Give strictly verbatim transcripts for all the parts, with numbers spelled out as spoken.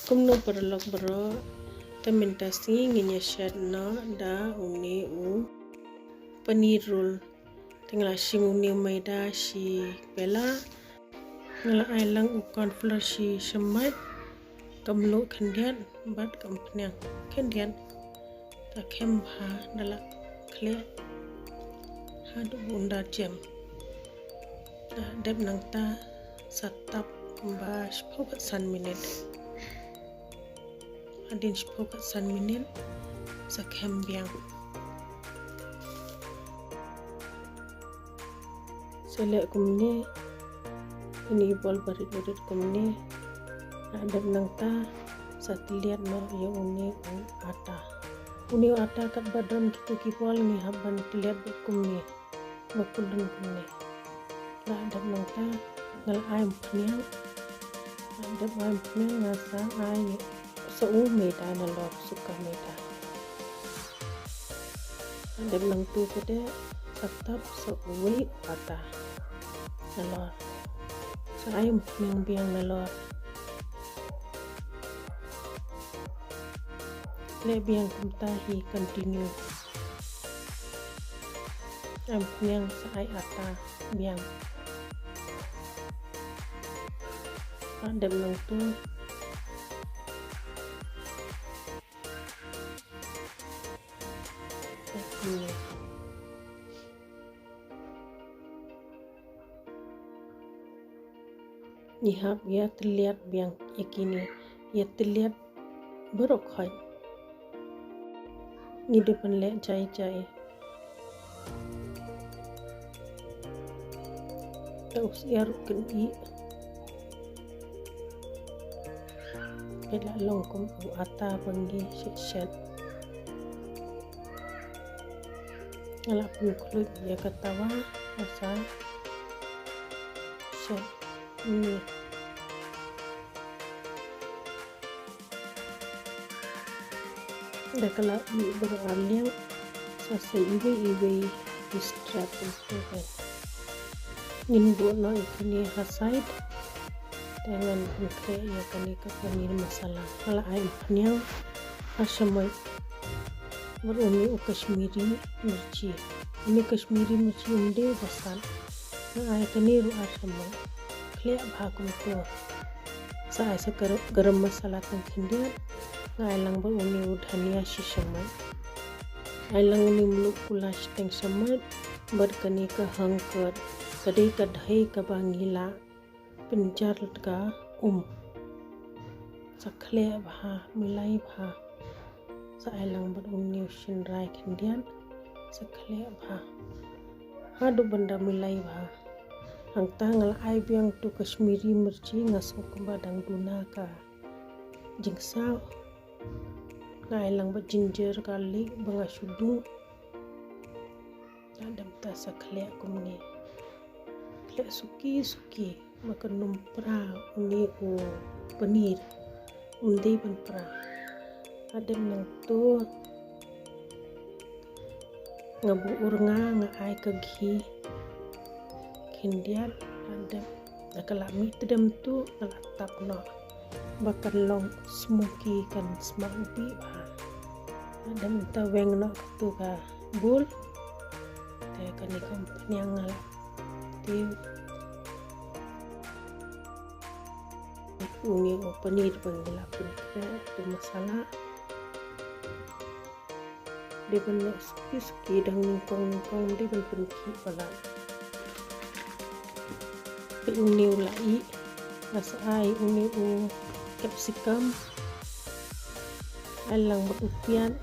Kumno paralok baroh, te mynta sngi ngin ïa shet noh da une u paneer roll. Te nga la shim une u maida shi pela. Nga la ai lang u cornflour shi shamat, ka mluh khyndiat bad ka umphniang khyndiat. Ta khem bha da la khleh haduh ba un da jem. Ta dep nangta sa tap kumba shiphew bad san minit. Hadien shiphew bad san minit sa khem biang. Sa leh kumne, ine i bol barit barit kumne. Hadien nangta sa tylliat noh ïa une u ata. Une u ata katba don kito ki bol ngi hap ban tylliat beit kumne. Ba pulun kumne. La dep nangta nga la ai umphniang. La dep ai umphniang nga sa ai sa u maida nalor, suka maida. La dep nangtu pat de sa tap sa uwei u ata nalor. Sa ai umphniang biang nalor. Leh biang kumta hi, continue. Ai umphniang sa ai ata biang. Pat dep nangtu. Ngi hap ïa tylliat biang ïa kine, ïa tylliat baroh khoit. Ngi dei ban leh jai jai. Ta u syiar u kynjih. Peit la long kum u ata ba ngi shet shet. Nga la pynkhluit ïa ka tawa, nga sa shet ïa kine. Da ka la ih baroh ar liang, sa sei iwei iwei ki strap. Ngin buh noh ïa kine ha side. Te ngan pynkhreh ïa kane ka paneer masala. Nga la ai umphniang, ar shamoit bad une u Kashmiri mirchi. Une u Kashmiri mirchi um dei ba sat. Nga ai kane ruh ar shamoit. Khleh bha kumto. Sa ai sa garam, garam masala tang khyndiat. Nga ai lang bad une u dhania shi shamoit. Ai lang une u mluh kula shiteng shamoit. Bad kane ka hangkot ka dei ka dei kaba ngi la pynjar ka um. Sa khleh bha, milai bha. Sa ai lang bad une u shynrai khyndiat. Sa khleh bha haduh ban da milai bha. Hangta nga la ai biang tu Kashmiri mirchi, nga sngew kumba dang duna ka jingsaw. Nga ai lang bad ginger garlic ba nga shu duh. Hadien ta sa khleh kumne. Khleh suki suki, ma kan ym pra une u paneer. Ym dei ban pra. Hadien nangtu nga buh ur nga, nga ai ka ghee khyndiat, hadien da ka la mih tdem tu nga la tap noh. Ba kan long smoky, kan sma u bih bha. Hadien ta weng noh katu ka bul. Te kane ka umphniang nga la tiew. Une u paneer ba ngi la pynkhreh tu masala. Dei ban leh suki suki, dang nyngkong nyngkong, dei ban pynkhih palat. Peit une u la ih, nga sa ai une u capsicum. Ai lang bad u piat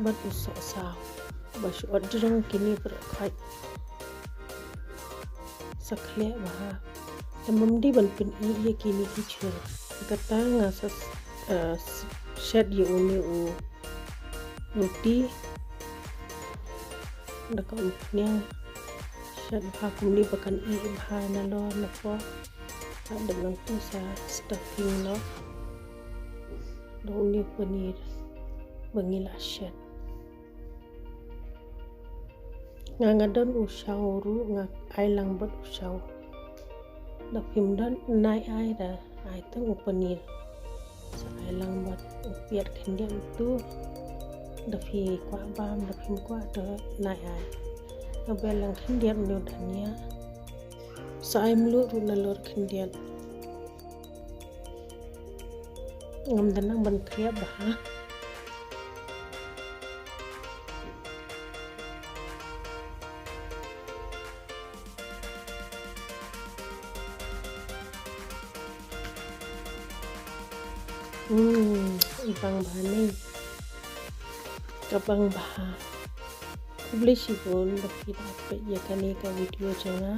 bad u sohsaw. Ba shu ot jrong kine baroh khoit. Sa khleh bha. Te ym dei ban pynih ïa kine ki jhur. Kata nga sa, eh, shet ïa une u roti da ka umphniang. Shet bha kumne ba kan ih bha nalor napoh. Hadien nangtu sa stuffing noh da une u paneer ba ngi la shet. Nga, nga don u shaw ruh, nga ai lang bad u shaw. Da phim don nai ai da ai tang u paneer. Sa ai lang bad u piat khyndiat tu. Da phi kwah bam, da phim kwah da nai ai. Nga bel lang khyndiat u dhania. Sa ai mluh ruh nalor khyndiat. Ngam da nang ban khriap bha. Hmm, i bang bha ne. Ka bang bha. Khublei shibun ba phi da peit ïa kane ka video jong nga.